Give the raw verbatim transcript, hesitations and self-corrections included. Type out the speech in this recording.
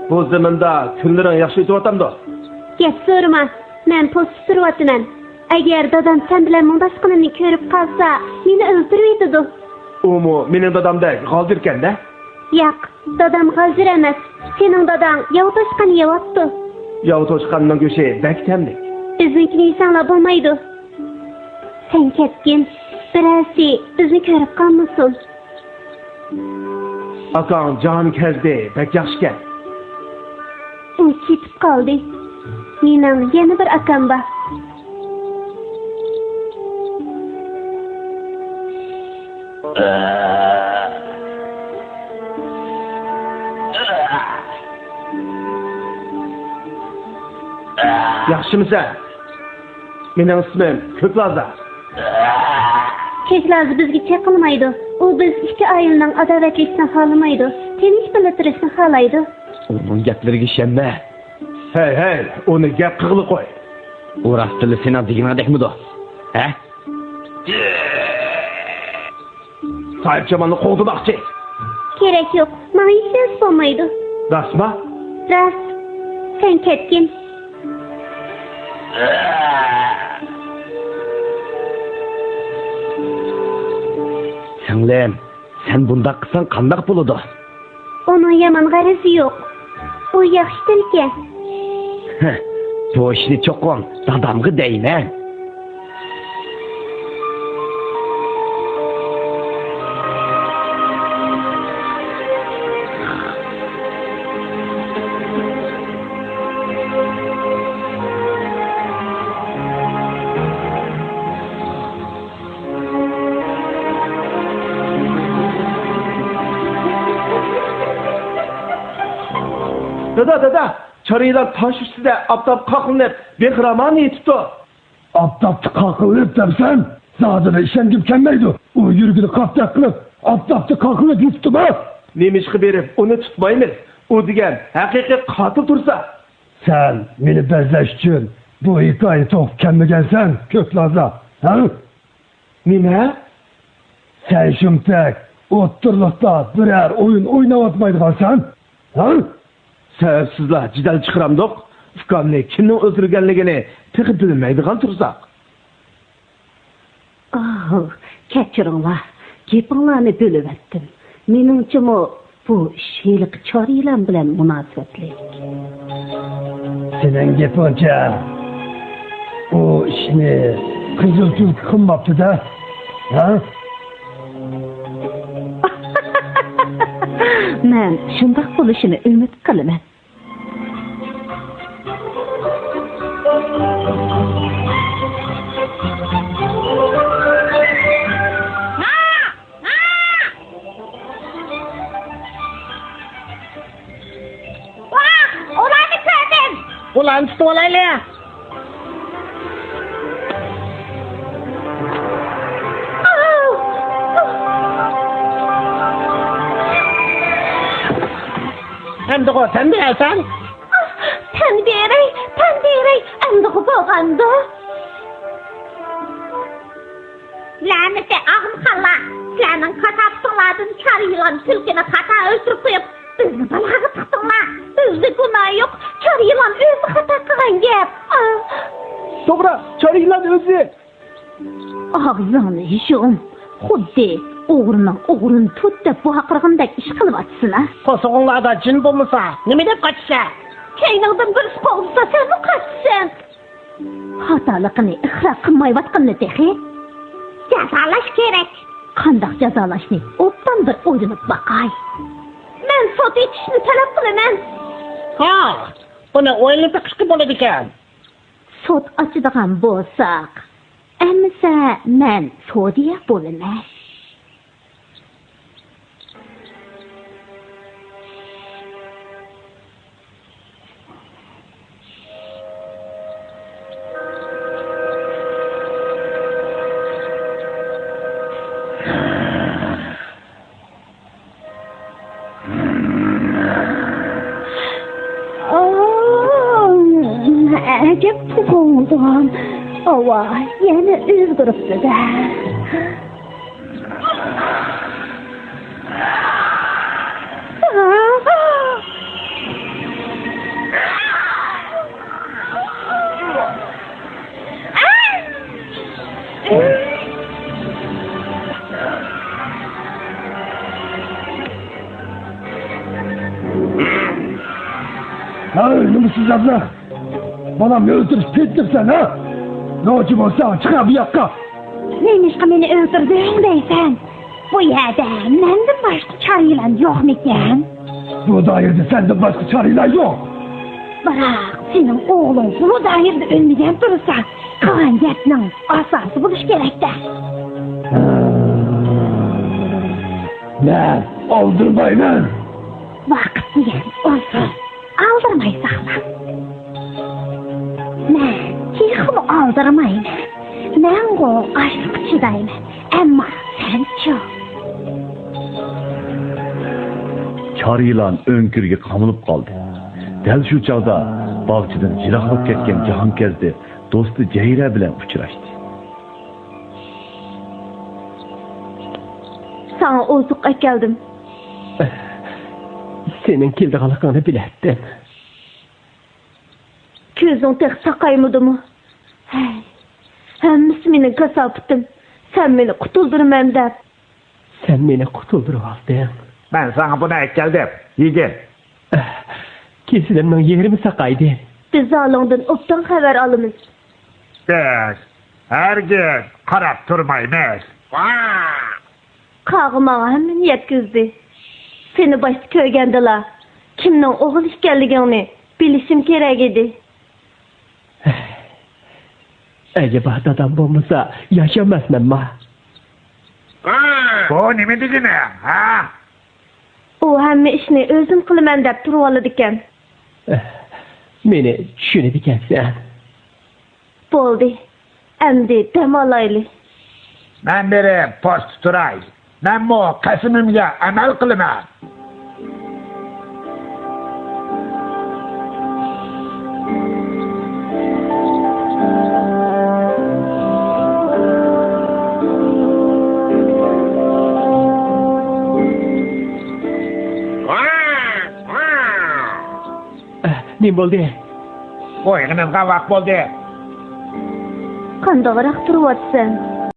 بۇ زېمىندا كۈنلىرىڭ ياخشى ئۆتۈۋاتامدۇ؟ گەپ سورىما، مەن پوستتا تۇرۇۋاتىمەن. ئەگەر دادام سەن بىلەن مۇڭداشقىنىمنى كۆرۈپ قالسا، مېنى ئۆلتۈرۈۋېتىدۇ. ئۇمۇ مېنىڭ دادامدەك غالجىركەن-دە. ياق، دادام غالجىر ئەمەس. سېنىڭ داداڭ ياۋا توشقان يەۋاپتۇ. ياۋا توشقاننىڭ گۆشى بەك تەملىك. بىزنىڭكىنى يېسەڭلار بولمايدۇ. سەن كەتكىن، بىرەرسى بىزنى كۆرۈپ قالمىسۇن. ئاكاڭ جاھانكەزدى بەك ياخشىكەن. ئۇ كېتىپ قالدى. مېنىڭ يەنە بىر ئاكام بار. ياخشىمۇسەن؟ مېنىڭ ئىسمىم كۆكلازا. كۆكلازا بىزگە چېقىلمايدۇ. ئۇ بىز ئىككى ئائىلىنىڭ ئاداۋەتلىشىشىنى خالىمايدۇ. تىنچ بىللە تۇرۇشنى خالايدۇ. ئۇنىڭ گەپلىرىگە ئىشەنمە. ھەي، ھەي، ئۇنى گەپ قىلغىلى قوي. ئۇ راستتىنلا سېنىڭ دېگىنىڭدەكمىدۇ؟ ھە؟ ساھىبجامالنى قوغدىماقچى. كېرەك يوق، ماڭا ھېچنەرسە بولمايدۇ. راستما؟ راست. سەن كەتكىن. سىڭلىم، سەن بۇنداق قىلساڭ قانداق بولىدۇ؟ ئۇنىڭ يامان غەرىزى يوق. ئۇ ياخشى تىلكە. ھە، بۇ ئىشنى چوقۇم دادامغا دەيمەن. دادا، دادا، چارىيلار تاش ئۈستىدە ئاپتاپقا قاقلىنىپ، بىخىرامان يېتىپتۇ. ئاپتاپتا قاقلىنىپ دەپسەن؟ زادىلا ئىشەنگۈم كەلمەيدۇ. ئۇ يۈرىكىنى قاپتەك قىلىپ، ئاپتاپتا قاقلىنىپ يېتىپتۇما؟ نېمىشقا بېرىپ ئۇنى تۇتمايمىز؟ ئۇ دېگەن ھەقىقىي قاتىل تۇرسا. سەن مېنى بەزلەش ئۈچۈن بۇ ھېكايە توقۇپ كەلمىگەنسەن، كۆكلازا، ھە؟ نېمە؟ سەن شۇمتەك ئوتتۇرىلىقتا بىرەر ئويۇن ئويناۋاتمايدىغانسەن، ھە؟ سەۋەبسىزلا جېدەل چىقىرامدۇق؟ ئۇكامنى كىمنىڭ ئۆلتۈرگەنلىكىنى تېخى بىلمەيدىغان تۇرساق. ئاھ، كەچۈرۈڭلار، گېپىڭلارنى بۆلۈۋەتتىم. مېنىڭچىمۇ بۇ ئىش ھېلىقى چارىيلان بىلەن مۇناسىۋەتلىك. سېنىڭ گېپىڭچە، ئۇ ئىشنى قىزىل تۈلكە قىلماپتۇ-دە، ھە؟ مەن شۇنداق بولۇشىنى ئۈمىد قىلىمەن. ۋاھ، ئۇلارنى كۆردۈم! ئۇلارنى تۇتۇۋالايلى! ئەمدىغۇ سەن بېرەرسەن؟ پەن بېرەي، پەن بېرەي، ئەمدىغۇ بولغاندۇ؟ لەنىتى ئاغمىخانلار، سىلەرنىڭ كاساپىتىڭلاردىن چارى يىلان تۈلكىنى خاتا ئۆلتۈرۈپ قويۇپ، بىزنى بالاغا تىقتىڭلار. بىزدە گۇناھ يوق، چارى يىلان ئۆزى خاتا قىلغان گەپ. توغرا، چارى يىلان ئۆزى. ئاغزىڭنى يۇم. خۇددى ئوغرىنىڭ ئوغرىنى تۇت دەپ ۋارقىرىغىنىدەك ئىش قىلىۋاتىسىنا. قورسىقىڭلاردا جىن بولمىسا، نېمە دەپ قاچىسەن؟ كەينىڭدىن بىرسى قوغلىسا، سەنمۇ قاچىسەن. خاتالىقىنى ئىقرار قىلمايۋاتقىنىنى تېخى. جازالاش كېرەك. قانداق جازالاشنى؟ ئوبدان بىر ئويلىنىپ باقاي. مەن سوت ئېچىشنى تەلەپ قىلىمەن. ھا، بۇنى ئويلىنىپ بېقىشقا بولىدىكەن. سوت ئاچىدىغان بولساق، ئەمىسە مەن سودىيە بولىمەن. ئەجەب توڭلىغان. ئاۋا، يەنە ئۆزگىرىپتۇ-دە. ھەي، نومۇسسىز ئەبلەخ! بالامنى ئۆلتۈرۈش پېتىپسەن، ھە؟ نوچى بولساڭ، چىقار بۇ ياققا! نېمىشقا مېنى ئۆلتۈردۈڭ دەيسەن؟ بۇ يەردە مەندىن باشقا چارە ئېلان يوقمىكەن؟ بۇ دائىرىدە سەندىن باشقا چارە ئېلان يوق. بىراق، سېنىڭ ئوغلۇڭ بۇ دائىرىدە ئۆلمىگەن تۇرسا، قىلغان گەپنىڭ ئاساسى بولۇشى كېرەك-دە. مەن ئالدىرىمايمەن. ۋاقىت دېگەن ئۇزۇن. ئالدىرىماي ساقلا. مەن تېخىمۇ ئالدىرىمايمەن. مەنغۇ ئاچلىققا چىدايمەن. ئەمما سەنچۇ؟ چارە ئېلان ئۆڭكۈرگە قامىلىپ قالدى. دەل شۇ چاغدا باغچىدىن يىراقلاپ كەتكەن جاھانكەزدى دوستى جەھىرە بىلەن ئۇچراشتى. ساڭا ئوزۇق ئەكەلدىم. سېنىڭ كېلىدىغانلىقىڭنى بىلەتتىم. كۆزۈڭ تېخى ساقايمىدىمۇ؟ ھەي، ھەممىسى مېنىڭ كاساپىتىم. سەن مېنى قۇتۇلدۇرىمەن دەپ. سەن مېنى قۇتۇلدۇرۇۋالدىڭ. مەن ساڭا بۇنى ئەكەلدىم، يېگىن. كېسىلىمنىڭ يېرىمى ساقايدى. بىز زالىڭدىن ئوبدان خەۋەر ئالىمىز. بىز ھەرگىز قاراپ تۇرمايمىز. قاغا ماڭا ھەممىنى يەتكۈزدى. سېنى باشتا كۆرگەندىلا، كىمنىڭ ئوغلى ئىكەنلىكىڭنى بىلىشىم كېرەك ئىدى. ئەجەبا دادام بولمىسا ياشىيالماسمەنما؟ بۇ نېمە دېگىنى، ھە؟ ئۇ ھەممە ئىشنى ئۆزۈم قىلىمەن دەپ تۇرۇۋالىدىكەن. مېنى چۈشىنىدىكەنسەن. بولدى، ئەمدى دەم ئالايلى. مەن بېرىپ پوستتا تۇراي. مەنمۇ قەسىمىمگە ئەمەل قىلىمەن. ئە، نېمە بولدى؟ ئويغىنىدىغان ۋاقىت بولدى. قانداقراق تۇرۇۋاتىسەن؟